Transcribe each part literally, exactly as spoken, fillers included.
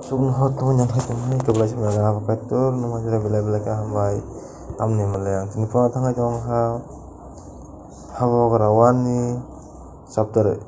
Chuknoho tongwi nangkhe tongmani kwplai se belai abo Kaitor nungma jora belai belai khe hambai. Tamni hwnle ang chini phano thangwi tongkha. Habugra one ni chapter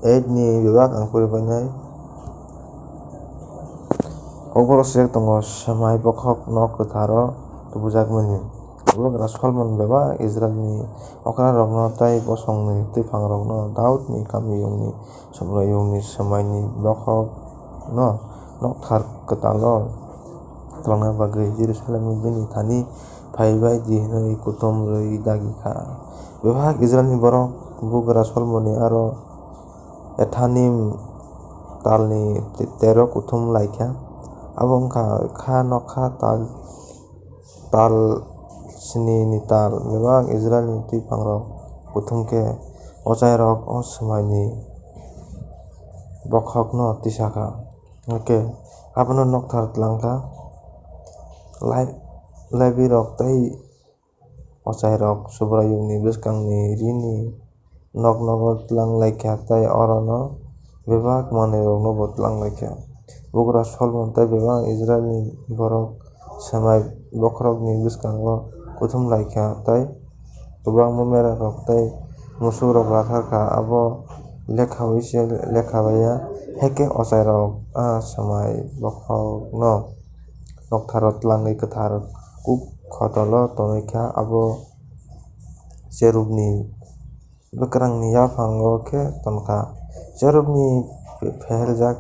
eight ni bebak ang pori painai. Kokborok se tongo, swmai bokhok nok kwtharo tubujakmani. Habugra Solomon bebak Israilni okrarokno tei bosongni twiphangrokno Daudni kamiyungni Subraiyungni swmaini bokhokno nokthar kwtalo twlangna bagwi Jerusalemni bini thani phaibai di hwnwi kuthum rwui dagi kha. Bebak Israilni borok bugra Solomonni aro Ethanim talni te-, tero kuthum lai kha. Abo wng kha kha nokha tal tal sni ni tal, bebak Israilni twiphangrok kuthum khe ochairok o swmaini bokhokno tisa kha. Hakhe abono nokthar twlang kha. Lai-, Lebirok tei ochairok Subraiyungni bwskangni rini nok nogo twlang lai kha tei orono bebak manwiroknobo twlang lai kha. Bugra Solomon tei bebak Israilni borok swmai bokhorokni bwskango kuthum lai kha tei kwbangma merarok tei musukrok rakhar kha, abo lekhaui se lekha bai ya. Hakhe ochairok a swmai bokhokno noktharo twlangwi kwthar kuk khotolo tonwi kha, abo cherubni bwkrangni yaphango khe ton kha. Cherubni pheheljak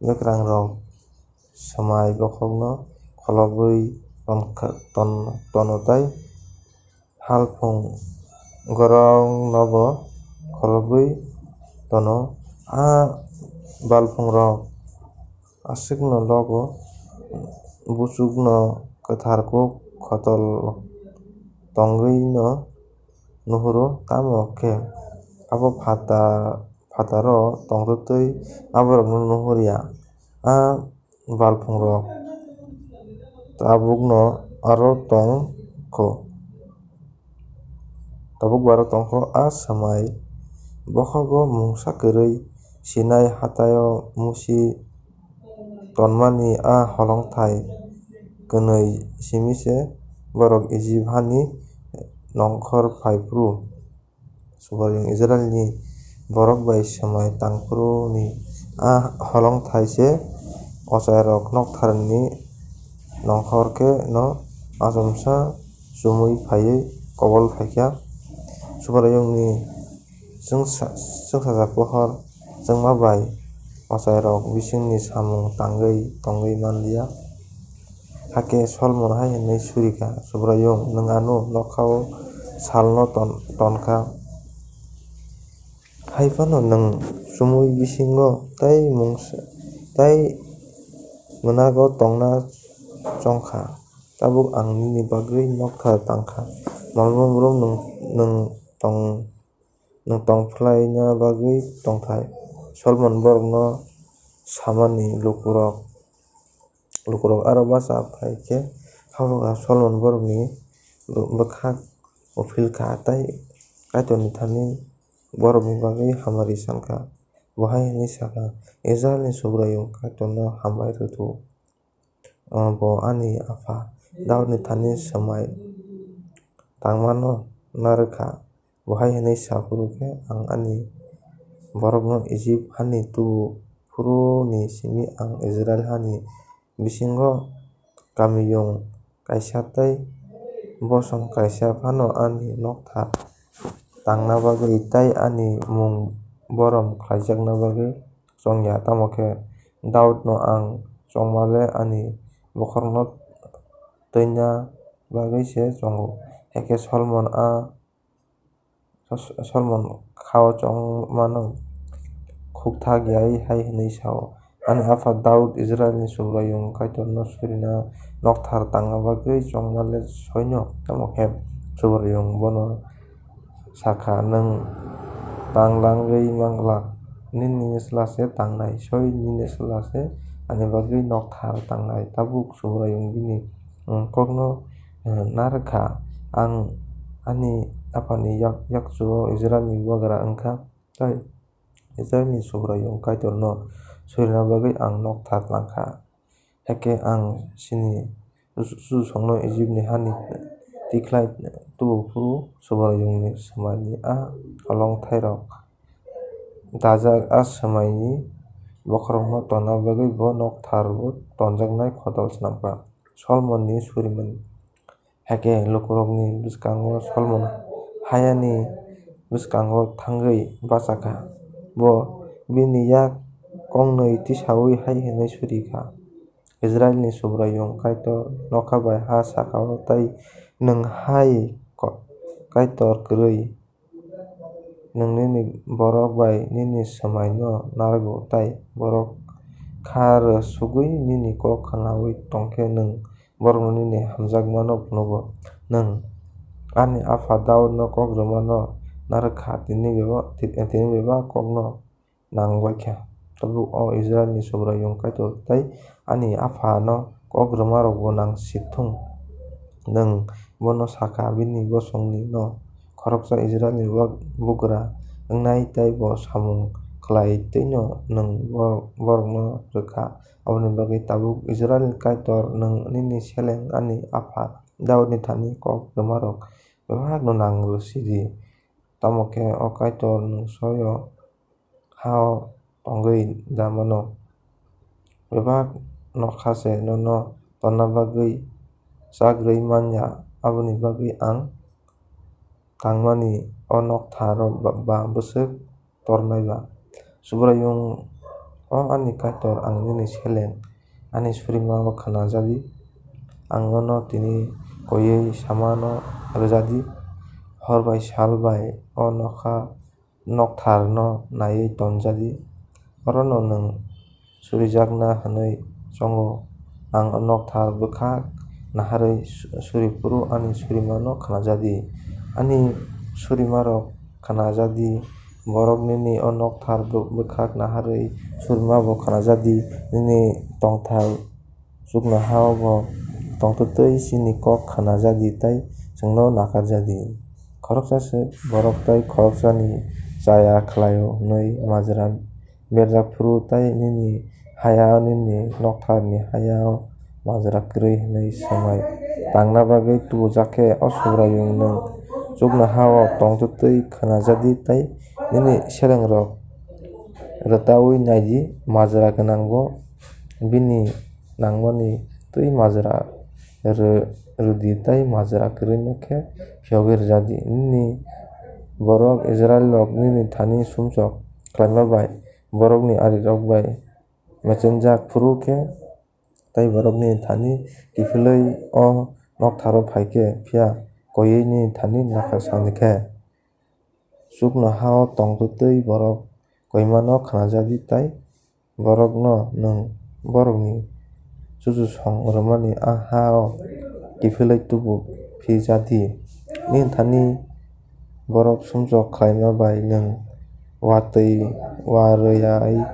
bwkrangrok swmai bokhokno kholobwi ton kha, ton, tono tei halphung gorongnobo kholobwi tono. A balphungrok aswkno logo, buchukno kwthar kuk khotol tongwino nuhuro, tamo khe abo phata-, phataro tongtwtwi aborokno nuhur ya. A balphungrok tabukno aro tong kho, tabukbo aro tong kho. A swmai bokhogo mungsa kwrwi Sinai hataio Musi tonmani a holongthai kwnwi simi se borok Ijip hani nongkhor phai phuru. Subraiyung Israilni borok bai swmai tang phuruni a holongthai se ochairok noktharni nongkhor khe no achomsa chumui phaiwi kobol phai kha. Subraiyungni chwngsa-, chwngsajak pohor chwngma bai ochairok bisingni samung tangwi tongwi man liya. Hakhe Solomon hai hwnwi suri kha, Subraiyung, nwng ano nokha-o salno ton-, ton kha. Hai phano nwng chumui bisingo tei mungsa-, tei mwnago tongna chong kha. Tabuk ang nini bagwi nokthar tang kha. Malmung brum nwng, nwng tong, nwng tong phlaina bagwi tongthai. Solomon borokno samani lukurok, lukurok aro bacha phai khe, habugra Solomon borokni bw-, bwkhak uphil kha tei Kaitorni thani borokni bagwi hamari san kha. Bo hai hwnwi sa kha, Israilni Subraiyung Kaitorno hambai rw thu. Bo ani apha Daudni thani swmai tangmano narwk kha. Bo hai hwnwi sa phuru khe, ang ani borokno Ijip hani tubu phuruni simi ang Israil hani bisingo kamiyung kaisa tei bosong kaisa phano ani nokthar tangna bagwi tei ani mung borom khlaijakna bagwi chong ya. Tamo khe Daudno ang chongma le ani bokhorokno twina bagwi se chongo. Hakhe Solomon a Solomon kha-o chongmano khukthak yaui hai hwnwi sa-o, "Ani apha Daud Israilni Subraiyung Kaitorno surina nokthar tangna bagwi chongma le soino?" Tamo khe Subraiyung bono sa kha, "Nwng tang langwi man glak, nini chwla se tangnai, soi nini chwla se ani bagwi nokthar tangnai." Tabuk Subraiyung bini, mm, kokno eh, narwk kha, ang ani aphani yak-, yakchu-o Israilni bubagra wng kha, tei Israilni Subraiyung Kaitorno surina bagwi ang nokthar lang kha. Hakhe ang chini chuchusongno Ijipni hani tikhlai tubu phuru Subraiyungni swmaini a holongthairok dajak a swmaini bokhorokno tonna bagwi bo noktharbo tonjaknai khodol snam kha. Solomonni surimani. Hakhe lukurokni bwskango Solomon hayani bwskango thangwi bacha kha. Bo bini yak kongnwi tisaui hai hwnwi suri kha, Israilni Subraiyung Kaitor nokha bai ha saka-o tei nwng hai ko-, Kaitor kwrwi nwng nini borok bai nini swmaino narwgo, tei borok kha rw sugwi nini kok khnaui tong khe nwng borokno nini hamjakmano phunukgo. Nwng ani apha Daudno kok rwmano narwk kha, tini bebak, tini bebak kokno nang bai kha. Tabuk o Israilni Subraiyung Kaitor tei ani aphano kok rwmarokbo nang sik thung. Nwng bono sa kha, bini bosongni'-no khoroksa Israilni bugra wngnai tei bo samung khlai tẃi’-no nwng bo-, borokno rw kha. Aboni bagwi tabuk Israilni Kaitor nwng nini seleng ani apha Daudni thani kok rwmarok bebakno nang rw si di, tamo khe o Kaitor nwng soi-o ha-o tongwi da mano. Bebak nokha se nono tonna bagwi chak rwui man ya, aboni bagwi ang tangmani o noktharrok ba, ba bwswk tornai ba. Subraiyung, o ani Kaitor, ang nini seleng, ani surima-o khna ja di. Ang nono tini koiwi samano rw ja di. Hor bai sal bai o nokha noktharno naiwi ton ja di. Orono nwng surijakna hwnwi chongo. Ang o nokthar bwkhak naharwi su-, suri phuru ani surimano khna ja di. Ani surimarok khna ja di. Borok nini o nokthar bw-, bwkhak naharwi surimabo khna ja di. Nini tongthai chuknoha-o bo tong twtwi chini kok khna ja di tei chwngno nakar ja di. Khoroksa se borok tei khoroksani chaya khlai-o hwnwi majra berjak phuru tei nini haya-o, nini noktharni haya-o majra kwrwi hwnwi swmai tangna bagwi tubujak khe, o Subraiyung nwng chuknoha-o tong twtwi khna ja di tei nini selengrok rwtaui nai di, majra gwnangbo bini nangmani twi majra rw-, rw di tei majra kwrwino khe phiyogwi rw ja di. Nini borok Israilrok nini thani sumsok khlaima bai borokni arirok bai mechengjak phuru khe tei borok nini thani kiphilwi o noktharo phai khe, phiya koiwi nini thani nakha sani khe, chuknoha-o tong twtwi borok koimano khna ja di tei borokno nwng borokni chuchusong rwmani a ha-o kiphilwi tubu phi ja di. Nini thani borok sumsok khlaima bai nwng watwi wa rwui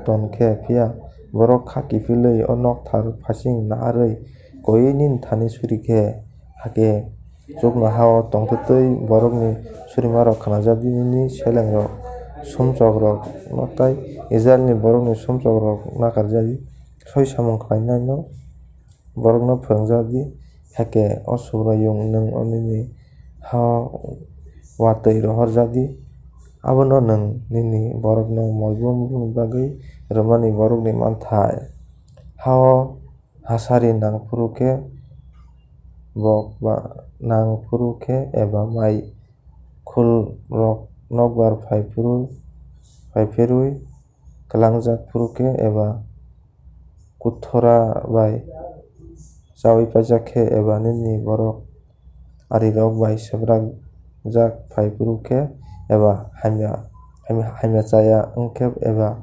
ton khe, phiya borok kha kiphilwi o nokthar phaising naharwi koiwi nini thani suri khe, hakhe chuknoha-o tong twtwi borokni surimarok khna ja di, nini selengrok sumsokrokno tei Israilni borokni sumsokrok nakar ja di. Soi samung khlainaino borokno phrwng ja di, hakhe o Subraiyung nwng o nini ha-o watwi rohor ja di. Abono nwng nini borokno molbumrokni bagwi rwmani borokni manthai. Ha-o hasari nang phuru khe, bok ba nang phuru khe, eba mai khulrok nokbar phai phuru, phai pherwi klangjak phuru khe, eba kuthora bai chaui paijak khe, eba nini borok arirok bai swbrakjak phai phuru khe, eba hamya, hamya, hamya chaya wng khe, eba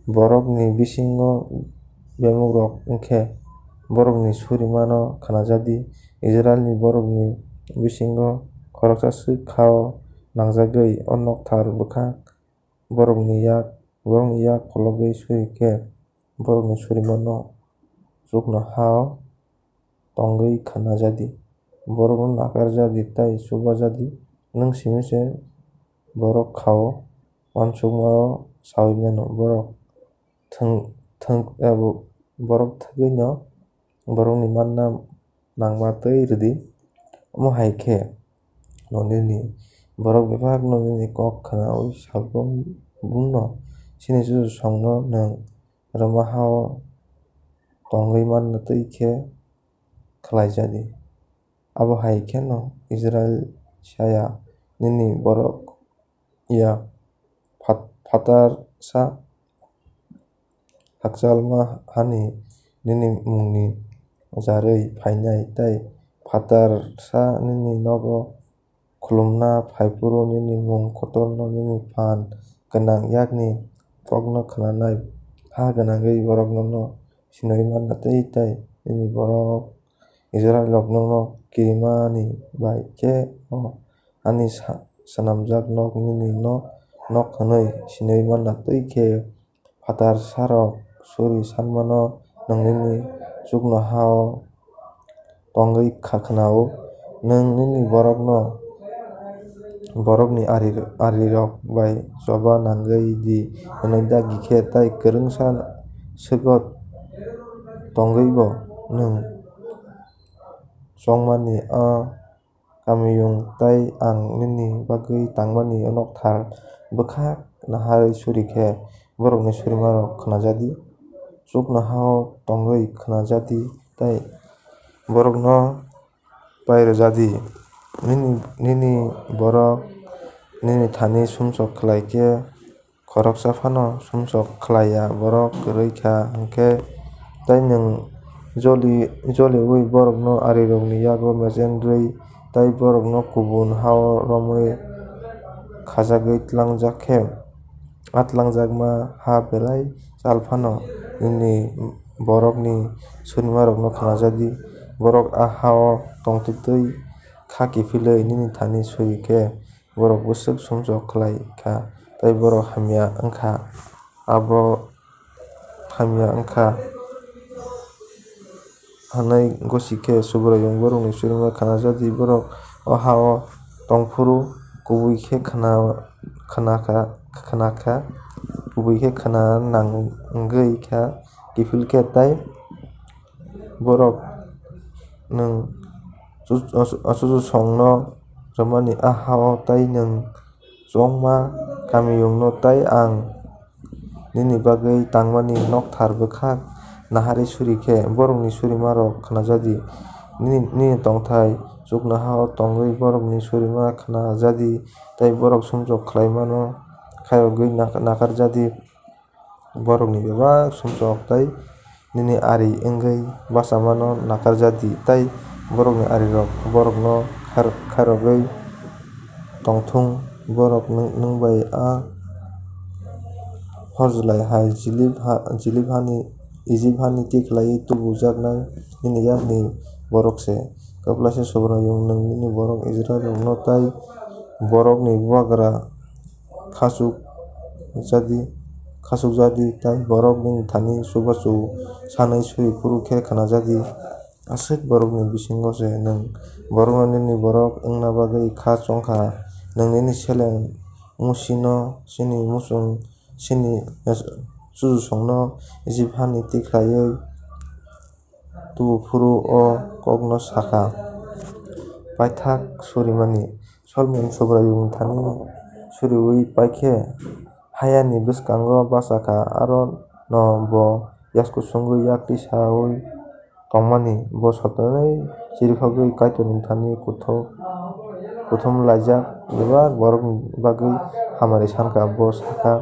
borokni bisingo bemukrok wng khe, borokni surimano khna ja di. Israilni borokni bisingo khoroksa swk kha-o nangjagwi o nokthar bwkhak borokni yak, borokni yak kholobwi suri khe, borokni surimano chuknoha-o tongwi khna ja di. Borokno nakar ja di tei chuba ja di. Nwng simi se borok kha-o uansukma-o saui mano. Borok thwng-, thwng-, abo borok thwgwino borokni manna nangma twi rwdi. Omo hai khe no nini borok bebakno nini kok khnaui salbumno chini chuchusongno nwng rwma ha-o tongwi manna twi khe khlai ja di. Abo hai kheno Israil saya nini borok ya phat-, phatarsa hakchalma hani nini mungni jarwi phainai tei phatarsa nini nogo khulumna phai phuru nini mung kotorno nini phan gwnang yakni kokno khnanai ha gwnangwi borok nono sinui manna twi tei nini borok Israilrok nono kirimani bai khe o ani sa-, swnamjak nok nini no nok hwnwi sinui manna twi khe phatarsa-rok suri sanmano nwng nini chuknoha-o tongwi kha khna-o. Nwng nini borokno borokni ari, arirok bai choba nangwi di hwnwi dagi khe tei kwrwngsa swkot tongwibo nwng chongmani a kamiyung tei ang nini bagwi tangmani nokthar bwkhak naharwi suri khe borokni surimarok khna ja di, chuknoha-o tongwi khna ja di tei borokno pai rw ja di. Nini, nini borok nini thani sumsok khlai khe khoroksa phano sumsok khlai ya borok kwrwi kha hwn khe, tei nwng joli, joliui borokno arirokni yago mechen rwui tei borokno kubun ha-o romwi khajagwi tlangjak khe, a tlangjakma ha belai chal phano nini borokni surimarokno khna ja di. Borok a ha-o tongtwtwi kha kiphilwi nini thani suri khe, borok bwswk sumsok khlai kha tei borok hamya wng kha, abo hamya wng kha hwnwi gosi khe Subraiyung borokni surima khna ja di. Borok o ha-o tong phuru kubui khe khna, khna kha, khna kha, kubui khe khna nangwi kha kiphil khe tei borok nwng chu-, chu-, chuchusongno rwmani a ha-o tei nwng chongma kamiyungno tei ang nini bagwi tangmani nokthar bwkhak naharwi suri khe, borokni surimarok khna ja di. Nini, nini tongthai chuknoha-o tongwi borokni surima khna ja di, tei borok sumsok khlaimano khairogwi nak-, nakar ja di. Borokni bebak sumsok tei nini ari wngwi bachamano nakar ja di, tei borokni arirok borokno khair-, khairogwi tong thung. Borok nwng, nwng bai a horjlai hai Jilib ha-, Jilib hani, Ijip hani tikhlaiwi tubujaknai nini yakni borok se. Kwplaisa Subraiyung nwng nini borok Israilrokno tei borokni bubagra khachuk ja di, khachuk ja di, tei borok nini thani chubachu sanwi suri phuru khe khna ja di. Aswk borokni bisingo se nwng borokno nini borok wngna bagwi khá chong kha. Nwng nini seleng Musino, chini muchung, chini chuchusongno Ijip hani tikhlaiwi tubu phuru o kokno sa kha. Paithak surimani. Solomon Subraiyungni thani suriui pai khe, hayani bwskango bacha kha, aro'-no bo yasku chwngwi yak tisaui tongmani. Bo sotonwi chirikhógwi Kaitorni thani kuthuk, kuthum laijak, bebak borokni bagwi hamari san kha. Bo sa kha,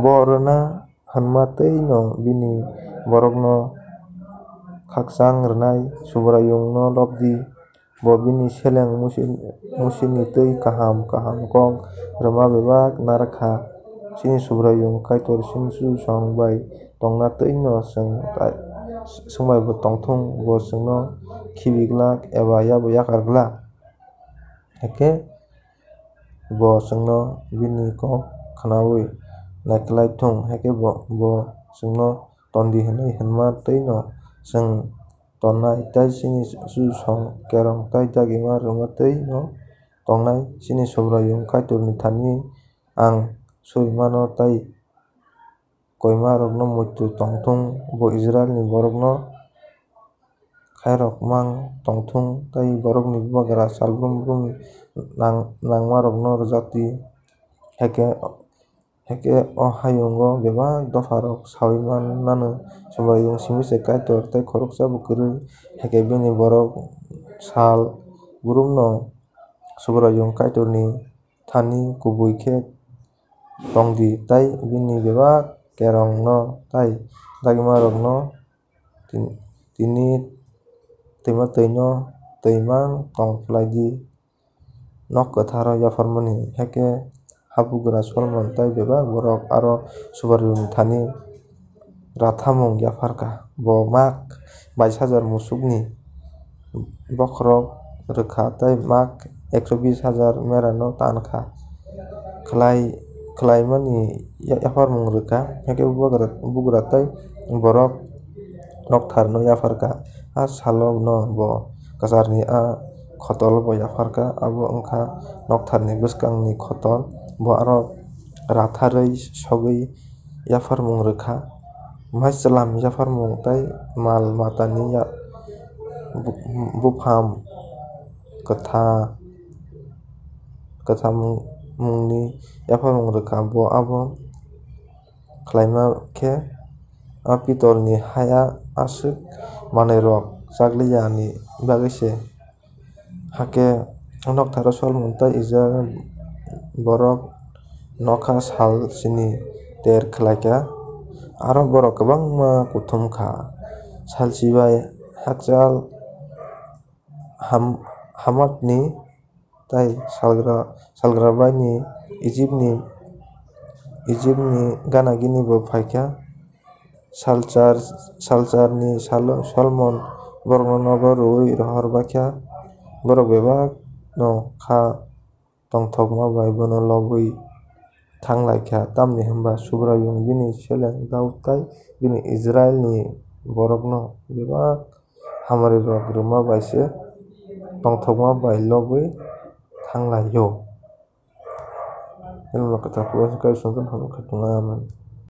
bo rwna hwnma tẃi’-no bini borokno khakchang rwnai. Subraiyungno lob di, bo bini seleng Musi-, Musini tẃi kaham kaham kók rwma bebak narwk kha. Chini Subraiyung Kaitor chini chuchusong bai tongna tẃi’-no chwng ta-, chwng baibo tong thung, bo chwngno khibi glak eba yabo yakar glak. Hakhe bo chwngno bini kók khnaui naiklai thung, hakhe bo, bo chwngno ton di hwnwi hwnma tẃi’-no chwng tonnai, tei chini chuchusong kerong tei dagima rwma tẃi’-no tongnai. Chini Subraiyung Kaitorni thani ang surimano tei koimarokno muitu tong thung, bo Israilni borokno khairok mang tong thung, tei borokni bubagra sal brum brum nang-, nangmarokno rwjak di. Hakhe, hakhe o hayungo bebak dopharok saui mannano, Subraiyung simi se Kaitor tei khoroksa bo kwrwi. Hakhe bini borok sal brumno Subraiyung Kaitorni thani kubui khe tong di, tei bini bebak kerongno tei dagimarokno tin-, tini twima twino twi mang tong phlai di. Nok kwtharo yapharmani. Hakhe habugra Solomon tei bebak borok aro Subraiyungni thani rathamung yaphar kha. Bo mak bais hajar musukni bokhorok rw kha tei mak ekso bis hajar merano tan kha. Khlai-, khlaimani ya-, yapharmung rw kha. Hakhe bugra, bugra tei borok noktharno yaphar kha. A salo'-no bo kwcharni a khotol bo yaphar kha. Abo wng kha noktharni bwskangni khotol. Bo aro ratharwi sogwi yapharmung rw kha. Maichwlam yapharmung tei mal matani ya-, bu-, buphang kwtha-, kwthamungni yapharmung rw kha. Bo abo khlaima khe a pitolni haya aswk manwirok chakliyani bagwi se. Hakhe noktharo Solomon tei Israil borok nokha sal sini ter khlai kha, aro borok kwbangma kuthum kha. Salchi bai hakchal Ham-, Hamatni tei salgra, salgra baini Ijipni, Ijipni gana gini bo phai kha. Salchar, salcharni salo Solomon borokno nogo rwui rohor bai kha. Borok bebak no kha tongthokma bai bono lobwi thang lai kha, tamni hwn ba Subraiyung bini seleng Daud tei bini Israilni borokno bebak hamari rwma bai se tongthokma bai lobwi thang lai-o.